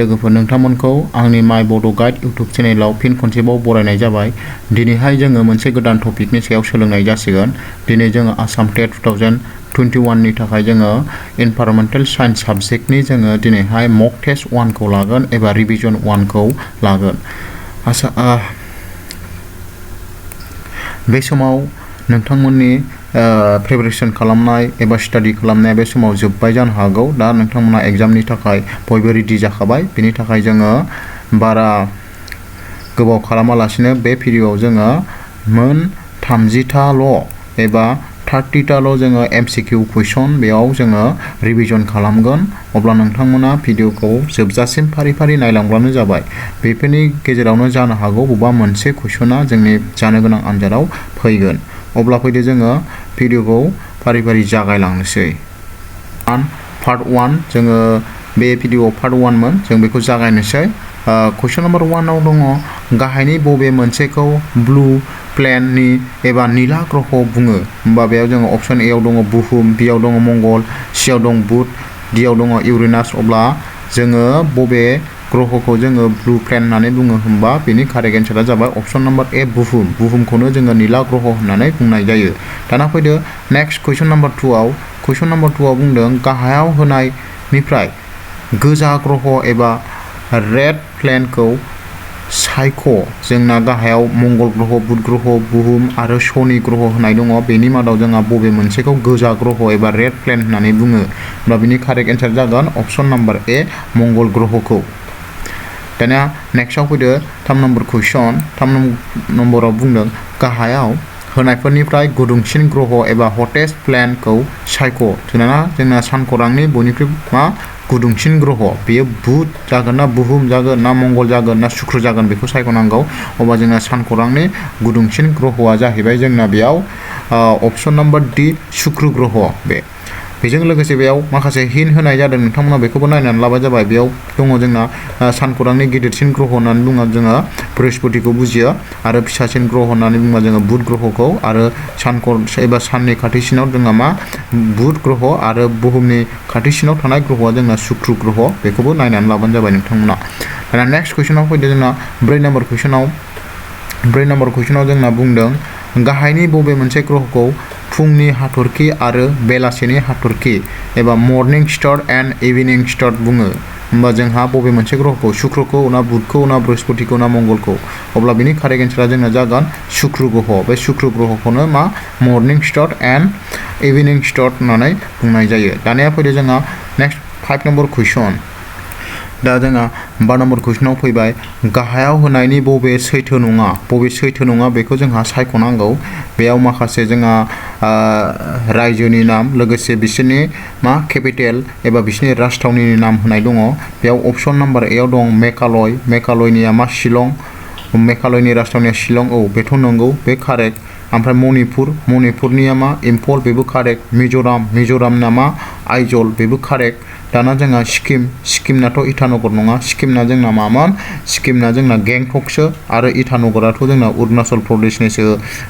लोगोफोर नोंथांमोनखौ आंनि माय बड' गाइड यूट्यूब चेनेलाव फिन खनसेबाव बरायनाय जाबाय। दिनैहाय जोङो मोनसे गोदान टपिकनि सायाव सोलोंनाय जासिगोन। दिनै जोङो आसाम टेट 2021 नि थाखाय जोङो इनभाइरनमेन्टेल साइन्स साबजेक्टनि जोङो दिनैहाय मक टेस्ट 1 खौ लागोन एबा रिभिजन 1 खौ लागोन। बे समाव नोंथांमोननि प्रिपारेसन खालामनाय एबा स्टाडि खालामनाया बे समाव जोब्बाय जानो हागौ। दा नोंथांमोना एग्जामनि थाखाय बयबो रेडि जाखाबाय। बेनि थाखाय जोङो बारा गोबाव खालामालासिनो बे भिडिअआव जोङो मोन 30ताल' एबा 30ताल' जोङो MCQ कुइसन बेयाव जोङो रिभिजन खालामगोन। अब्ला नोंथांमोना भिडिअखौ जोबजासिम फारि फारि नायलांब्लानो जाबाय। बेफोरनि गेजेरावनो जानो हागौ बबेबा मोनसे कुइसना जोंनि जानो गोनां आनजादाव फैगोन। अब्ला फैदो जोङो भिडिअखौ फारि फारि जागायलांनोसै। पार्ट 1 जोङो बे भिडिअआव पार्ट 1 मोन, जों बेखौ जागायनोसै। कुइसन नम्बर 1 आव दङ गाहायनि बबे मोनसेखौ ब्लु प्लेननि एबा नीला ग्रह बुङो। होमबा बेयाव जोङो अप्शन ए आव दङ बुहुम, बि आव दङ मंगल, सि आव दङ बुध, डि आव दङ इउरेनास। अब्ला जोङो बबे ग्रहखौ जोङो ब्लु प्लेन होननानै बुङो होनबा बेनि कारेक्ट एन्सारा जाबाय अप्शन नम्बर ए बुहुम। बुहुमखौनो जोङो नीला ग्रह होननानै बुंनाय जायो। दाना फैदो नेक्स्ट कुइसन नम्बर 2 आव। कुइसन नम्बर 2 आव बुंदों गाहायाव होनायनिफ्राय गोजा ग्रह एबा रेड प्लेनखौ सायख'। जोंना गाहायाव मंगल ग्रह, बुध ग्रह, बुहुम आरो शनि ग्रह होनाय दङ। बेनि मादाव जोंहा बबे मोनसेखौ गोजा ग्रह एबा रेड प्लेन होननानै बुङो। होमब्ला बेनि कारेक्ट एन्सार जागोन अप्शन नम्बर ए मंगल ग्रहखौ। दानिया नेक्स्टआव फैदो 3 नम्बर कुइसन। 3 नम्बराव बुंदों गाहायाव होनायफोरनिफ्राय गुदुंसिन ग्रह एबा हटेस्ट प्लेनखौ सायख'। जोंना सानखरांनि बयनिख्रुइ गुदुंसिन ग्रह बेयो बुध जागोन ना बुहुम जागोन ना मंगल जागोन ना शुक्र जागोन बेखौ सायख'नांगौ। अब्ला जोंना सानखरांनि गुदुंसिन ग्रहआ जाहैबाय जोंना बेयाव अप्शन नम्बर डि शुक्र ग्रह। बेजों लोगोसे बेयाव माखासे हिन्ट होनाय जादों, नोंथांमोना बेखौबो नायनानै लाबाय जाबाय। बेयाव दङ जोंना सानखरांनि गिदिरसिन ग्रह होननानै बुङोब्ला जोङो बृहस्पतिखौ बुजियो, आरो फिसासिन ग्रह होननानै बुङोब्ला जोङो बुध ग्रहखौ, आरो सानखर एबा साननि खाथिसिनाव जोंना बुध ग्रह, आरो बुहुमनि खाथिसिनाव थानाय ग्रहआ जोंना शुक्र ग्रह। बेखौबो नायनानै लाबानो जाबाय नोंथांमोना। दाना नेक्स्ट कुइसनाव फैदो जोंना 4 नम्बर कुइसनाव। 4 नम्बर कुइसनाव जोंना बुंदों गाहायनि बबे मोनसे ग्रहखौ फुंनि हाथरखि आरो बेलासिनि हाथरखि एबा morning star and evening star बुङो। होमबा जोंहा बबे मोनसे ग्रहखौ शुक्रखौ ना बुधखौ ना बृहस्पतिखौ ना मंगलखौ। अब्ला बिनि कारेक्ट एन्सारा जोंना जागोन शुक्र ग्रह। बे शुक्र ग्रहखौनो morning star and evening star होननानै बुंनाय जायो। दानिया फैदो जोंहा नेक्स्ट 5 नम्बर कुइसन। दा जोंहा 5 नम्बर कुइसनाव फैबाय गाहायाव होनायनि बबे सैथो नङा बेखौ जोंहा सायख'नांगौ। बेयाव माखासे जोंहा रायजोनि नाम लोगोसे बिसोरनि केपिटेल एबा बिसोरनि राजथावनिनि नाम होनाय दङ। बेयाव अप्शन नम्बर ए आव दं मेघालय। मेघालयनिया शिलं, मेघालयनि राजथावनिया शिलं। औ बेथ' नंगौ, बे कारेक्ट। ओमफ्राय मणिपुरनिया इम्फल, बेबो कारेक्ट। मिज'रामना आइजल, बेबो कारेक्ट। दाना जोंहा सिक्किमनाथ' इटानगर नङा। सिक्किमना जोंना मामोन? सिक्किमना जोंना गेंटकसो, आरो इटानगराथ' जोंना अरुणाचल प्रदेशनिसो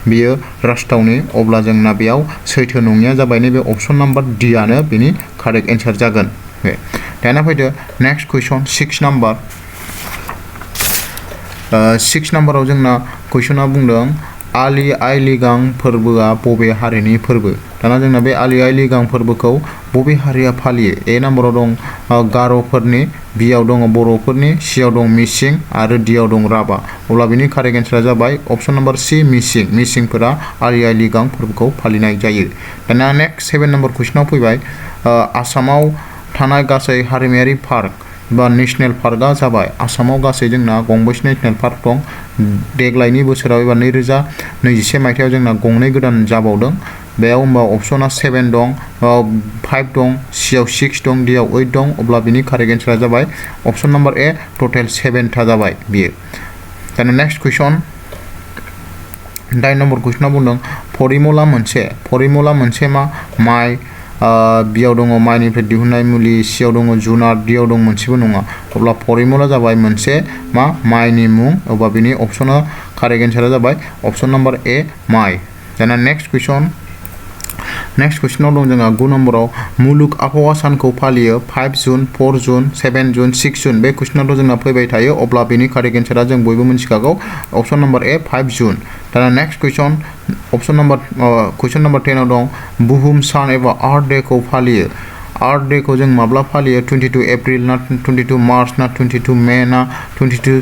बियो राजथावनि। अब्ला जोंना बेयाव सैथो नङिया जाबाय नैबे अप्शन नम्बर डि आनो बेनि कारेक्ट एन्सार जागोन। दाना फैदो नेक्स्ट कुइसन 6 नम्बर। 6 नम्बराव जोंना कुइसना बुंदों आलि आइ लिगां फोरबोआ बबे हारिनि फोरबो। दाना जोंना बे आलि आइ लिगां फोरबोखौ बबे हारिया फालियो। ए नम्बराव दं गार'फोरनि, बि आव दङ बर'फोरनि, सि आव दं मिसिं, आरो डि आव दं राभा। अब्ला बिनि कारेक्ट एन्सारा जाबाय अप्शन नम्बर सि मिसिं। मिसिंफोरा आलि आइ लिगां फोरबोखौ फालिनाय जायो। दाना नेक्स्ट 7 नम्बर कुइसनाव फैबाय आसामाव थानाय गासै हारिमायारि पार्क बा नेसनेल पार्कआ जाबाय। आसामाव गासै जोंना गंबेसे नेसनेल पार्क दं। देग्लायनि बोसोराव एबा 2021 मायथाइयाव जोंना 2 गोदान जाबावदों। बेयाव होमबा अपसना 7 दं, 5 दं, सि आव 6 दं, डि आव 8 दं। अब्ला बिनि कारेक्ट एन्सारा जाबाय अप्शन नम्बर ए टटेल 7था जाबाय बियो। दाना नेक्स्ट कुइसन 9 नम्बर कुइसनाव बुंदों परिमला मोनसे माइ, बि आव दङ माइनिफ्राय दिहुननाय मुलि, सि आव दङ जुनार, डि आव दं मोनसेबो नङा। अब्ला परिमला जाबाय मोनसे माइनि मुं। अब्ला बिनि अपसना कारेक्ट एन्सारा जाबाय अप्शन नम्बर ए माइ। दाना नेक्स्ट कुइसन नेक्स्ट क्वेश्चनाव दं जोंहा 9 नम्बराव मुलुग आबहावा सानखौ फालियो 5 जुन 4 जुन 7 जुन 6 जुन बे क्वेश्चनाव जोंना फैबाय थायो अब्ला बेनि कारेक्ट एन्सारा जों बयबो मिथिखागौ ऑप्शन नम्बर ए 5 जुन दाना नेक्स्ट क्वेश्चन क्वेश्चन नम्बर 10 आव दं बुहुम सान एबा आर्थ डे खौ फालियो आर्थ डे खौ जों माब्ला फालियो 22 एप्रिल ना 22 मार्च ना 22 मे ना 22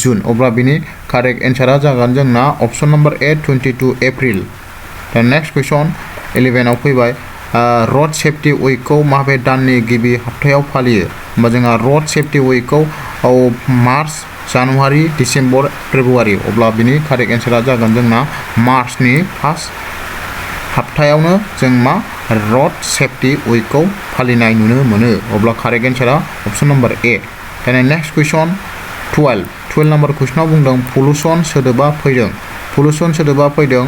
जुन अब्ला बेनि कारेक्ट एन्सारा जागोन जोंना ऑप्शन नम्बर ए 22 एप्रिल दा नेक्स्ट क्वेश्चन 11 आव फैबाय रोड सेफ्टी वीक खौ माबे दाननि गिबि हप्तायाव फालियो होमबा जोंहा रोड सेफ्टी वीक खौ मार्च जानुवारि डिसेम्बर फेब्रुवारि अब्ला बिनि कारेक्ट एन्सारा जागोन जोंना मार्चनि फार्स्ट हप्तायावनो जों मा रोड सेफ्टी वीक खौ फालिनाय नुनो मोनो अब्ला कारेक्ट एन्सारा ऑप्शन नम्बर ए दाना नेक्स्ट क्वेश्चन 12 नम्बर क्वेश्चनाव बुंदों पल्यूशन सोदोबा फैदों पल्यूशन सोदोबा फैदों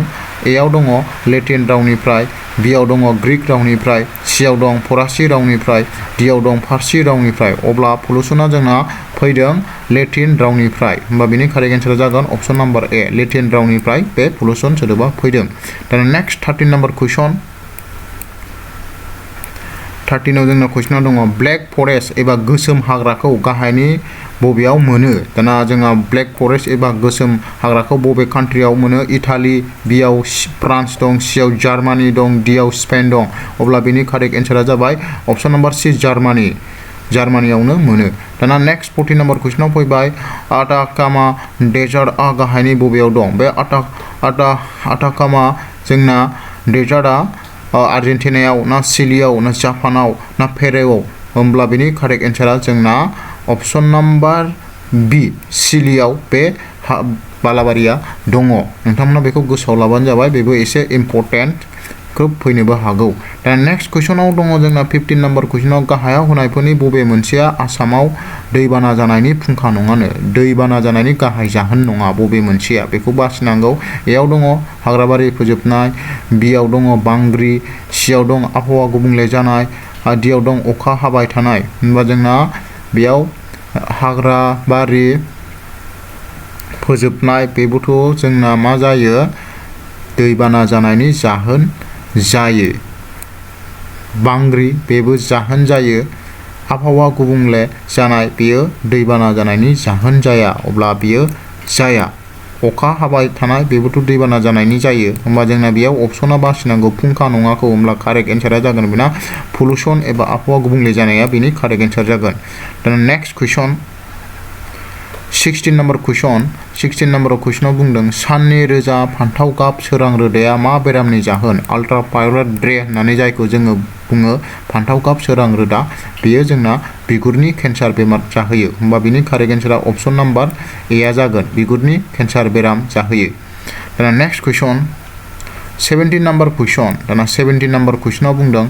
एआव दङ लेटिन रावनिफ्राय बिआव दङ ग्रीक रावनिफ्राय सिआव दं फरासि रावनिफ्राय डिआव दं फारसि रावनिफ्राय अब्ला पल्यूशना जोंना फैदों लेटिन रावनिफ्राय होमबा बेनि कारेक्ट एन्सारा जागोन ऑप्शन नम्बर ए लेटिन रावनिफ्राय बे पल्यूशन सोदोबा फैदों दाना नेक्स्ट 13 नम्बर क्वेश्चन 13 आव जोंना क्वेश्चनाव दङ ब्लैक फरेस्ट एबा गोसोम हाग्राखौ गाहायनि बबेयाव मोनो दाना जोंहा ब्लैक फरेस्ट एबा गोसोम हाग्राखौ बबे कान्ट्रियाव मोनो इटाली बिआव फ्रान्स दं सिआव जार्मानी दं डिआव स्पेन दं अब्ला बेनि कारेक्ट एन्सारा जाबाय ऑप्शन नम्बर सी जार्मानीयावनो मोनो दाना नेक्स्ट 14 नम्बर क्वेश्चनाव फैबाय आटाकामा डेजार्टआ गाहायनि बबेयाव दं बे आटाकामा जोंना डेजार्टआ आर्जेन्टिनायाव ना चिलीआव ना जापानाव ना पेरुआव होमब्ला बेनि कारेक्ट एन्सारा जोंना ऑप्शन नम्बर बी चिलीआव बे बालाबारिया दङ नोंथांमोना बेखौ गोसोआव लाबानो जाबाय बेबो एसे इम्पोर्टेन्ट खोब फैनोबो हागौ दा नेक्स्ट क्वेश्चनाव दङ जोंना 15 नम्बर क्वेश्चनाव गाहायाव होनायफोरनि बबे मोनसेया आसामाव दैबाना जानायनि फुंखा नङानो दैबाना जानायनि गाहाय जाहोन नङा बबे मोनसेया बेखौ बासिनांगौ एआव दङ हाग्राबारि फोजोबनाय बिआव दङ बांग्रि सिआव दं आबहावा गुबुंले जानाय डिआव दं अखा हाबाय थानाय होनबा जोंना बेयाव हाग्राबारि फोजोबनाय बेबोथ' जोंना मा जायो दैबाना जानायनि जाहोन जायो बांग्रि बेबो जाहोन जायो आबहावा गुबुंले जानाय बेयो दैबाना जानायनि जाहोन जाया अब्ला बियो जाया अखा हाबाय थानाय बेबोथ' दैबाना जानायनि जायो होमबा जोंना बेयाव अपसना बासिनांगौ फुंखा नङाखौ होमब्ला कारेक्ट एन्सारा जागोन बेना पल्यूशन एबा आबहावा गुबुंले जानाया बेनि कारेक्ट एन्सार जागोन दाना नेक्स्ट क्वेश्चन 16 नम्बर क्वेश्चनाव बुंदों साननि रोजा फान्थाव गाब सोरां रोदाया मा बेरामनि जाहोन आल्ट्रा भायलेट रे होननानै जायखौ जोङो बुङो फान्थाव गाब सोरां रोदा बेयो जोंना बिगुरनि केन्सार बेमार जाहोयो होमबा बिनि कारेक्ट एन्सारा ऑप्शन नम्बर ए आ जागोन बिगुरनि केन्सार बेराम जाहोयो दाना नेक्स्ट क्वेश्चन 17 नम्बर क्वेश्चनाव बुंदों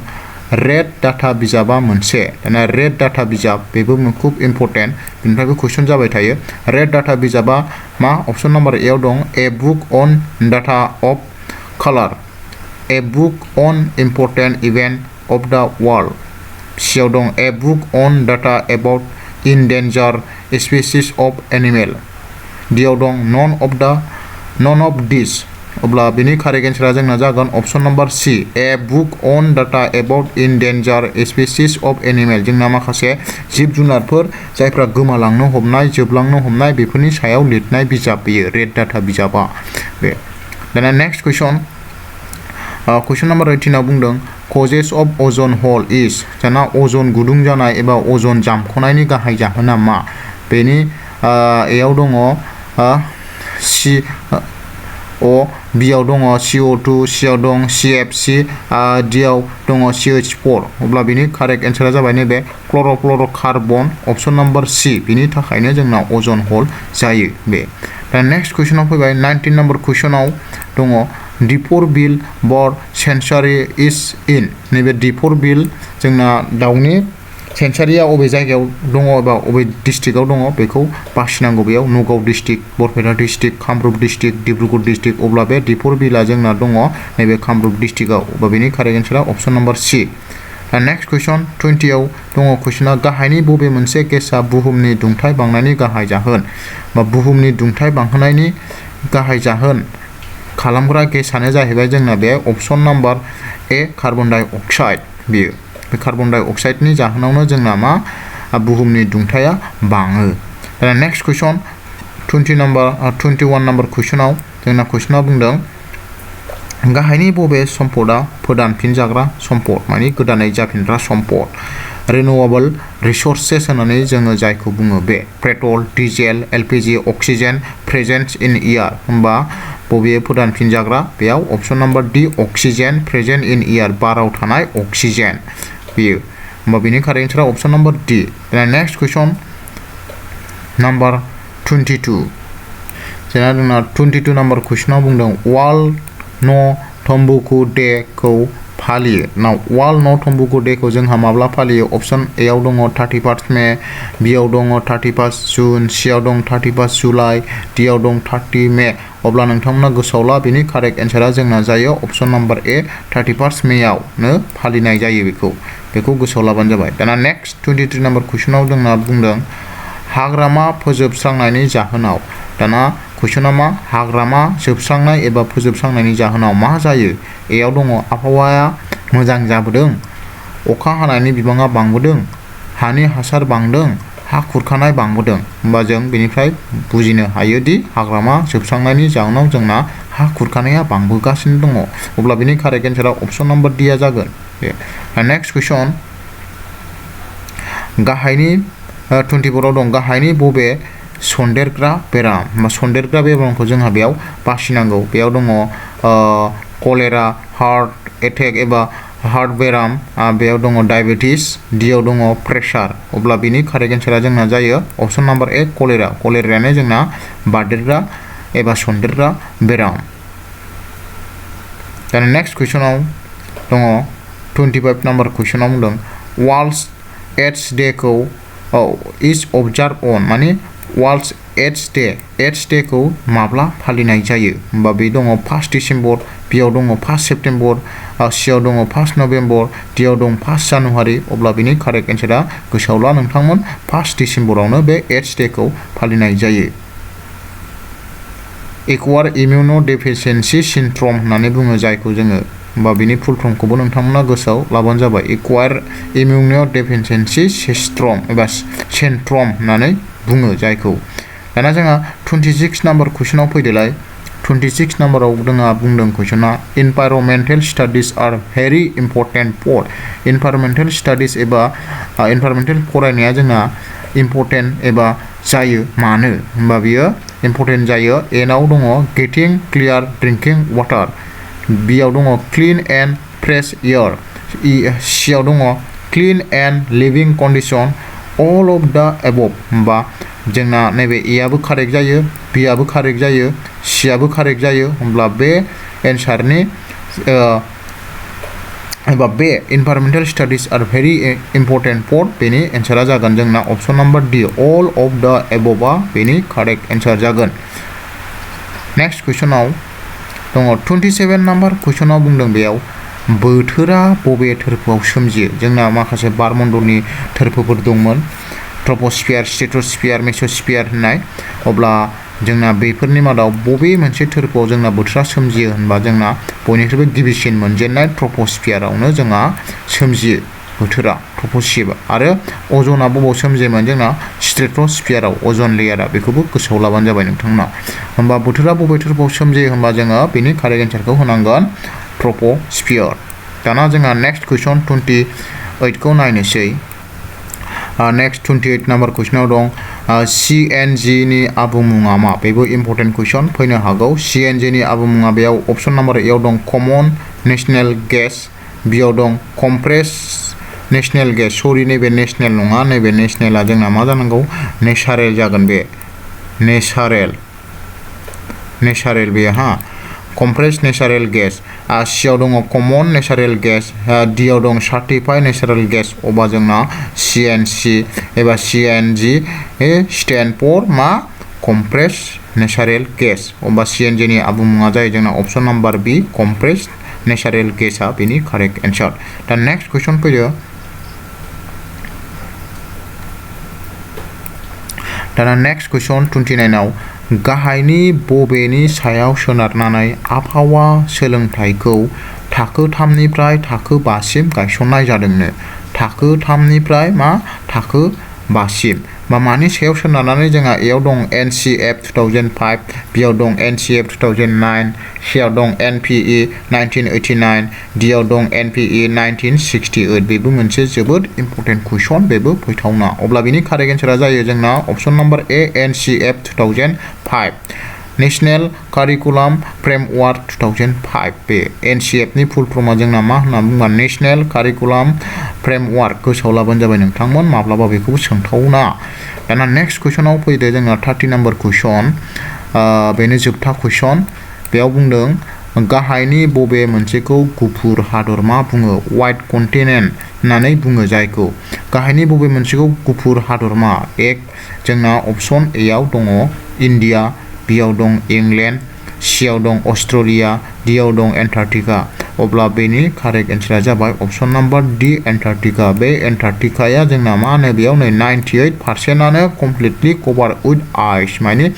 रेड डाटा बिजाबा मोनसे दाना रेड डाटा बिजाब बेबो खूब इम्पोर्टेन्ट बेनिफ्रायबो कुइसन जाबाय थायो रेड डाटा बिजाबा मा ऑप्शन नम्बर ए आव दं a book on data of colour a book on important event of the world सिआव दं a book on data about endanger species of animal डिआव दं नन ऑफ दिस अब्ला बेनि कारेक्ट एन्सारा जोंना जागोन option number C a book on data about endanger species of animal जोंना माखासे जिब जुनारफोर जायफ्रा गोमालांनो हमनाय जोबलांनो हमनाय बेफोरनि सायाव लिरनाय बिजाब बेयो रेड डाटा बिजाबा बे दाना नेक्स्ट क्वेश्चन नम्बर 18 आव बुंदों कजेस ऑफ ओजोन होल इज दाना ओजोन गुदुं जानाय एबा ओजोन जामख'नायनि गाहाय जाहोना मा बेनि एआव दङ बिआव दङ CO2 सिआव दं CFC डिआव दङ CH4 अब्ला बेनि कारेक्ट एन्सारा जाबाय नैबे क्ल'र'फ्ल'र'कार्बन ऑप्शन नम्बर सी बेनि थाखायनो जोंना ओजोन होल जायो बे दा नेक्स्ट क्वेश्चनाव फैबाय 19 नम्बर क्वेश्चनाव दङ दिपर बिल बर्ड सेंचुरी इज इन नैबे दिपर बिल जोंना दाउनि सेंचुरीया अबे जायगायाव दङ एबा अबे डिस्ट्रिक्टआव दङ बेखौ बासिनांगौ बेयाव Nagaon district Barpeta district Kamrup district Dibrugarh district अब्ला बे दिपर बिला जोंना दङ नैबे कामरुप डिस्ट्रिक्टआव अब्ला बेनि कारेक्ट एन्सारा option number C next question 20 आव दङ क्वेश्चना गाहायनि बबे मोनसे गेसआ बुहुमनि दुंथाइ बांनायनि गाहाय जाहोन बा बुहुमनि दुंथाइ बांहोनायनि गाहाय जाहोन खालामग्रा गेसानो जाहैबाय जोंना बे अपसन नाम्बार ए कार्बन डाइ अक्साइड बियो बे कार्बन डाइ अक्साइडनि जाहोनावनो जोंना मा बुहुमनि दुंथाया बाङो दा नेक्स्ट कुइसन 21 नाम्बार कुइसनाव जोंना कुइसना बुंदों गाहायनि बबे सम्पदा फोदानफिनजाग्रा सम्पद माने गोदानै जाफिनग्रा सम्पद रिन्युएबल रिसोर्सेस होननानै जोङो जायखौ बुङो बे petrol diesel LPG oxygen present in air होनबा बबे फोदानफिनजाग्रा बेयाव option number D oxygen present in air बाराव थानाय अक्सिजेन बेयो होनबा बेनि कारेक्ट एन्सारा option number D next question number 22 जोंना 22 नाम्बार कुइसनाव बुंदों वाल न' तम्बुकु डे खौ फालियो नाउ वाल न' तम्बुकु डे खौ जोंहा माब्ला फालियो अपसन ए आव दङ 31 मे बि आव दङ 31 जुन सि आव दं 31 जुलाइ डि आव दं 30 मे अब्ला नोंथांमोना गोसोआव ला बेनि कारेक्ट एन्सारा जोंना जायो अपसन नाम्बार ए 31 मे आवनो फालिनाय जायो बेखौ गोसोआव लाबानो जाबाय दाना नेक्स्ट 23 नाम्बार कुइसनाव जोंना बुंदों हाग्रामा फोजोबस्रांनायनि जाहोनाव दाना कुइसना मा हाग्रामा जोबस्रांनाय एबा फोजोबस्रांनायनि जाहोनाव मा जायो ए आव दङ आबहावाया मोजां जाबोदों अखा हानायनि बिबाङा बांबोदों हानि हासार बांदों हा खुरखानाय बांबोदों होनबा जों बेनिफ्राय बुजिनो हायोदि हाग्रामा जोबस्रांनायनि जाहोनाव जोंना हा खुरखानाया बांबोगासिनो दङ अब्ला बेनि कारेक्ट एन्सारा अपसन नाम्बार डी आ जागोन नेक्स्ट कुइसन गाहायनि 24 आव दं गाहायनि बबे सन्देरग्रा बेराम बा सन्देरग्रा बेरामखौ जोंहा बेयाव बासिनांगौ बेयाव दङ कलेरा हार्ट एटेक एबा हार्ट बेराम बेयाव दङ डायबेटिस डि आव दङ प्रेसार अब्ला बेनि कारेक्ट एन्सारा जोंना जायो अपसन नाम्बार ए कलेरायानो जोंना बारदेरग्रा एबा सन्देरग्रा बेराम दा नेक्स्ट कुइसनाव दङ 25 नाम्बार कुइसनाव बुंदों वार्ल्ड एड्स डे खौ इज अबजार्भ अन माने वार्ल्ड एड्स डे खौ माब्ला फालिनाय जायो होनबा बे दङ 1 डिसेम्बर बि आव दङ 1 सेप्टेम्बर सि आव दङ 1 नभेम्बर डि आव दं 1 जानुवारि अब्ला बेनि कारेक्ट एन्सारा गोसोआव ला नोंथांमोन 1 डिसेम्बरावनो बे एड्स डे खौ फालिनाय जायो एक्वायर इमिउनो डेफिसियेन्सि सिन्ड्रम होननानै बुङो जायखौ जोङो होनबा बेनि फुल फर्मखौबो नोंथांमोना गोसोआव लाबानो जाबाय एक्वायर इमिउनो डेफिसियेन्सि सिन्ड्रम एबा सिन्ड्रम होननानै बुङो जायखौ दाना जोंहा 26 नाम्बार कुइसनाव फैदोलाय 26 नाम्बाराव जोंहा बुंदों कुइसना इनभाइरनमेन्टेल studies are very important four इनभाइरनमेन्टेल studies एबा इनभाइरनमेन्टेल फरायनाया जोंना इम्पर्टेन्ट एबा जायो मानो होनबा बियो इम्पर्टेन्ट जायो एनाव दङ गेटिं क्लियार ड्रिंकिं वाटार बि आव दङ क्लिन एन्ड फ्रेश एयार सि आव दङ clean and living condition all of the above होनबा जोंना नैबे ए आबो कारेक्ट जायो बि आबो कारेक्ट जायो सि आबो कारेक्ट जायो होनब्ला बे एन्सारनि एबा बे environmental studies are very important for बेनि एन्सारा जागोन जोंना option number D all of the above आ बेनि कारेक्ट एन्सार जागोन नेक्स्ट कुइसनाव दङ 27 नाम्बार कुइसनाव बुंदों बेयाव बोथोरा बबे थोरफोआव सोमजियो जोंना माखासे बारमण्डलनि थोरफोफोर दंमोन ट्रपोस्फियार स्ट्रेटोस्फियार मेसोस्फियार होननाय अब्ला जोंना बेफोरनि मादाव बबे मोनसे थोरफोआव जोंना बोथोरा सोमजियो होनबा जोंना बयनिख्रुइबो गिबिसिन मोनजेननाय ट्रपोस्फियारावनो जोंहा सोमजियो बोथोरा ट्रपोस्फियार आरो अजना बबाव सोमजियोमोन जोंना स्ट्रेटोस्फियाराव अजन लेयारा बेखौबो गोसोआव लाबानो जाबाय नोंथांमोना होनबा बोथोरा बबे थोरफोआव सोमजियो होनबा जोङो बेनि कारेक्ट एन्सारखौ होनांगोन ट्रपोस्फियार दाना जोंहा नेक्स्ट कुइसन 28 खौ नायनोसै नेक्स्ट 28 नाम्बार कुइसनाव दं CNG नि आबुं मुङा मा बेबो इम्पर्टेन्ट कुइसन फैनो हागौ CNG नि आबुं मुङा बेयाव अपसन नाम्बार ए आव दं कमन नेशनेल गेस बि आव दं कमप्रेस नेशनेल गेस सरि नैबे नेशनेल नङा नैबे नेशनेला जोंना मा जानांगौ नेचारेल जागोन बे नेचारेल बे हा कमप्रेस नेचारेल गेस सि आव दङ कमन नेचारेल गेस डि आव दं सार्टिफाइड नेचारेल गेस अब्ला जोंना CNC एबा CNG स्टेन्ड फर मा कमप्रेस नेचारेल गेस अब्ला CNG नि आबुं मुङा जायो जोंना अपसन नाम्बार बि कमप्रेस नेचारेल गेसआ बेनि कारेक्ट एन्सार दा नेक्स्ट कुइसन फैयो दाना नेक्स्ट कुइसन 29 आव गाहायनि बबेनि सायाव सोनारनानै आबहावा सोलोंथाइखौ थाखो 3 निफ्राय थाखो 5 सिम गायसननाय जादोंनो थाखो 3 निफ्राय थाखो 5 सिम मानि सायाव सोनारनानै जोंहा एयाव दं NCF 2005 बियाव दं NCF 2009 सियाव दं NPE 1989 डियाव दं NPE 1968 बेबो मोनसे जोबोद इम्पोर्टेन्ट कुइसन बेबो फैथावना अब्ला बिनि कारेक्ट एन्सारा जायो जोंना option number A NCF 2005 national curriculum framework 2005 बे NCF नि फुल फर्मआ जोंना मा होनना बुङोबा नेशनेल कारिकुलाम फ्रेमवर्क गोसोआव लाबानो जाबाय नोंथांमोन माब्लाबा बेखौबो सोंथावना दाना नेक्स्ट कुइसनाव फैदो जोंना 30 नम्बर कुइसन बेनो जोबथा कुइसन बेयाव बुंदों गाहायनि बबे मोनसेखौ गुफुर हादरमा बुङो व्हाइट कन्टिनेन्ट होननानै बुङो जायखौ गाहायनि बबे मोनसेखौ गुफुर हादरमा एक जोंना अप्शन ए आव दङ इन्डिया बियाव दं इंलेन्ड सियाव दं अस्ट्रेलिया डियाव दं एन्टार्कटिका अब्ला बेनि कारेक्ट एन्सारा जाबाय अप्शन नम्बर डी एन्टार्कटिका बे एन्टार्कटिकाया जोंना मा होनो बेयाव नै 98%आनो कमप्लिटलि कभार विथ आइस माने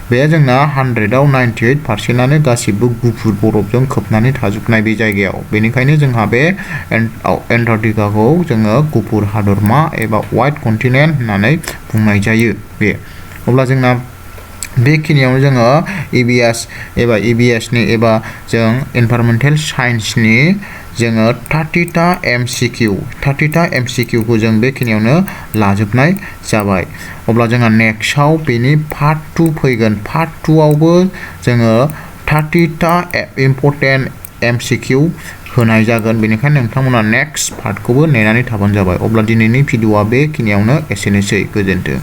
बे जोंना 100 आव 98%आनो गासिबो गुफुर बरफजों खोबनानै थाजोबनाय बे जायगायाव बेनिखायनो जोंहा बे एन्टार्कटिकाखौ जोङो गुफुर हादरमा एबा व्हाइट कन्टिनेन्ट होननानै बुंनाय जायो बे अब्ला जोंना बेखिनियावनो जोङो EBS नि एबा जों एनवायरनमेन्टेल साइन्सनि जोङो 30टा MCQ खौ जों बेखिनियावनो लाजोबनाय जाबाय अब्ला जोंहा नेक्स्टआव बेनि पार्ट 2 फैगोन पार्ट 2 आवबो जोङो 30टा इम्पोर्टेन्ट MCQ होनाय जागोन बेनिखायनो नोंथांमोना नेक्स्ट पार्टखौबो नेनानै थाबानो जाबाय अब्ला दिनैनि भिडिअआ बेखिनियावनो एसेनोसै गोजोन्थों